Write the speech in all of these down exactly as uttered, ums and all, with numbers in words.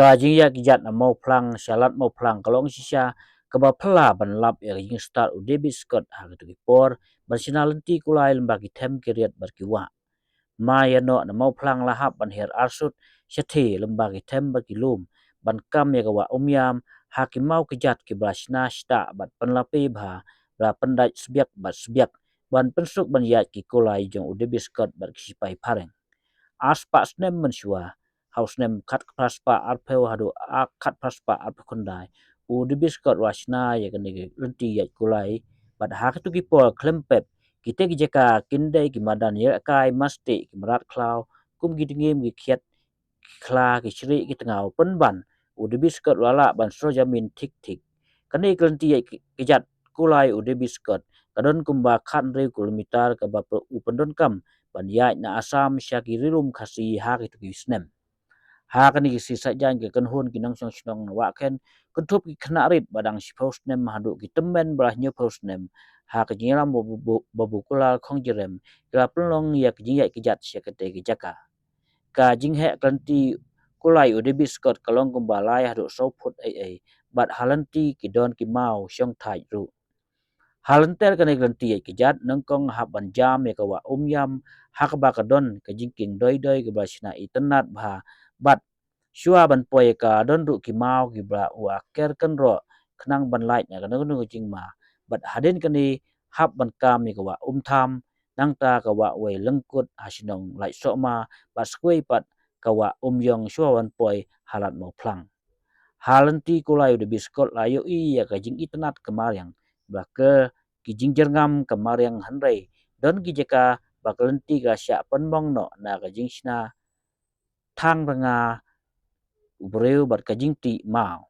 Ka jingïaid ki jat na Mawphlang sha Lad Mawphlang ka long shisha kaba phylla ban lap ïa ka jingstad u David Scott ha kito ki por ban shna lynti kulai lyngba ki them ki riat bad ki wah. Maya noh na Mawphlang la hap ban her arsut shatei lyngba ki them bad ki lum ban kam ïa ka wah Umïam ha ki maw ki jat kiba la shna shtah bad pynlape bha, ba la pyndait sbiak bad sbiak ban pynsuk ban ïaid ki kulai jong u David Scott bad ki sipai phareng. Arspah snem mynshuwa, ha u snem khatphra spah arphew haduh khatphra spah arphew khyndai, u David Scott u la shna ïa kane ka lynti ïaid kulai, bad ha kito ki por khlem pep, kita ki jaka kin dei ki madan ïalehkai mastieh, ki mrad khlaw, kum ki dngiem, ki khiat, ki khla, ki shrieh, ki tngaw, pynban u David Scott u la lah ban sor jamin thik thik. Kane ka lynti ïaid ki jat kulai u David Scott ka don kumba khathynriew kilometer kaba u pyndonkam ban ïaid na Assam sha ki ri lum Khasi ha kito ki snem. Ha kane ka sngi Saitjaiñ, ka kynhun ki nongshong shnong na Wahkhen kynthup ki khynnah rit ba dang shiphew snem haduh ki tymmen ba la hynñiewphew snem, ha ka jingïalam ba Babu, Babu Kular Khongjarem, ki la pynlong ïa ka jingïaid ki jat sha katei ka jaka. Ka jingheh ka lynti kulai u David Scott ka long kumba lai haduh saw phut ei ei, bad ha lynti ki don ki maw shongthait ruh. Ha lynter kane ka lynti ïaid ki jat, nyngkong hap ban jam ïa ka wah Umïam, ha kaba ka don ka jingkieng doi doi kaba la shna itynnad bha, bad shuwa ban poi ka don ruh ki maw kiba u aker kynroh khnang ban lait na kano kano ka jingma. Bad hadien kane hap ban kam ïa ka wah Umtham, nangta ka wah Wei Lyngkut ha shnong Laitsohma, bad sa kawei pat ka wah Umïong shuwa ban poi ha Lad Mawphlang. Ha lynti kulai u David Scott la ïohi ïa ka jingitynnad ka mariang, ba la ker ki jingjyrngam ka mariang, hynrei don ki jaka ba ka lynti ka la shah pynmong noh na ka jingshna thang rnga u briew bad ka jingtih maw.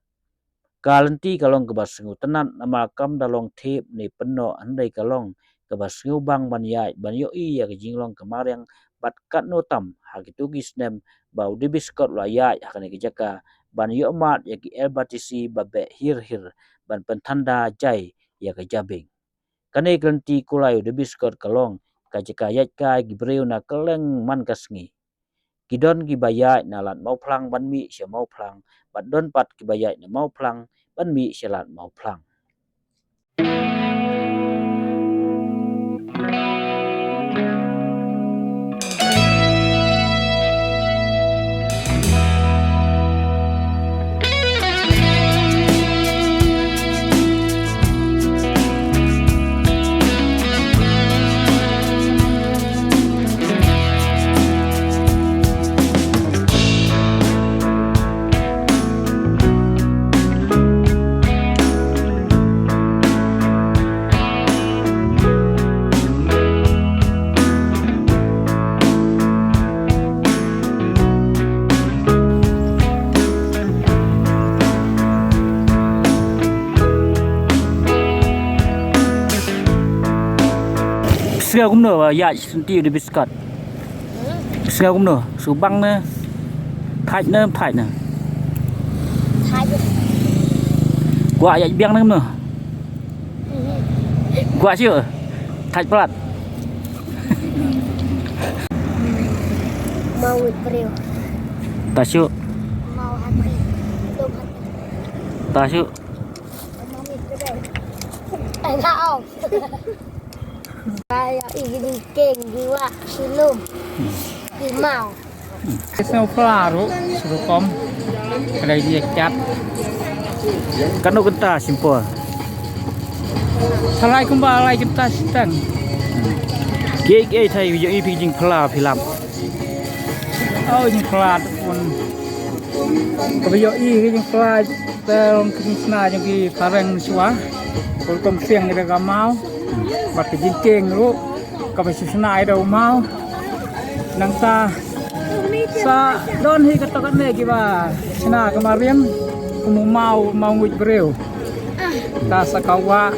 Ka lynti ka long kaba sngewtynnad namar kam da long thep ne pynnoh, hynrei ka long kaba sngewbang ban ïaid ban ïohi ïa ka jinglong ka mariang, bad katno tam ha kito ki snem ba u David Scott u la ïaid ha kane ka jaka ban ïohmad ïa ki L B T C ba beh hir hir ban pynthanda jai ïa ka jabieng. Kane ka lynti kulai u David Scott ka long ka jaka ïaid kai ki briew na kylleng man ka sngi. Ki don kiba ïaid na Lad Mawphlang ban mih sha Mawphlang, bad don pat kiba ïaid na Mawphlang ban mih sha Lad Mawphlang. Sngew kumno ba ïaid lynti u David Scott? Sngew kumno? Sngewbang ne? Thait ne, thait ne? Thait. Kwah ïaid biang ne kumno? Kwah shuh. Thait palat. Maw wit briew. Ta shuh. Maw hat briew. Lum hat. Ta shuh. Maw wit briew. Ai, ta ong. Ka ïohi ki jingkieng, ki wah, ki lum, ki maw. Ki sngew phylla ruh, shu rukom. Ka dei ki ïa kiad. Katno kynta shim por? Sa lai kumba lai kynta shiteng. Kiei kiei thei ïohi phi jingphylla phi lap? Oh, jingphylla te pun. Kaba ïohi ka jingphylla te long ka jingshna jong ki phareng mynshuwa. Ka rukom siang ïa ka maw. Bad ka jingkieng ruh kaba shu shna ïa u maw. Nangta sa don hi kato kane kiba shna ka mariang kum u maw, maw nguid briew. Ta sa ka wah.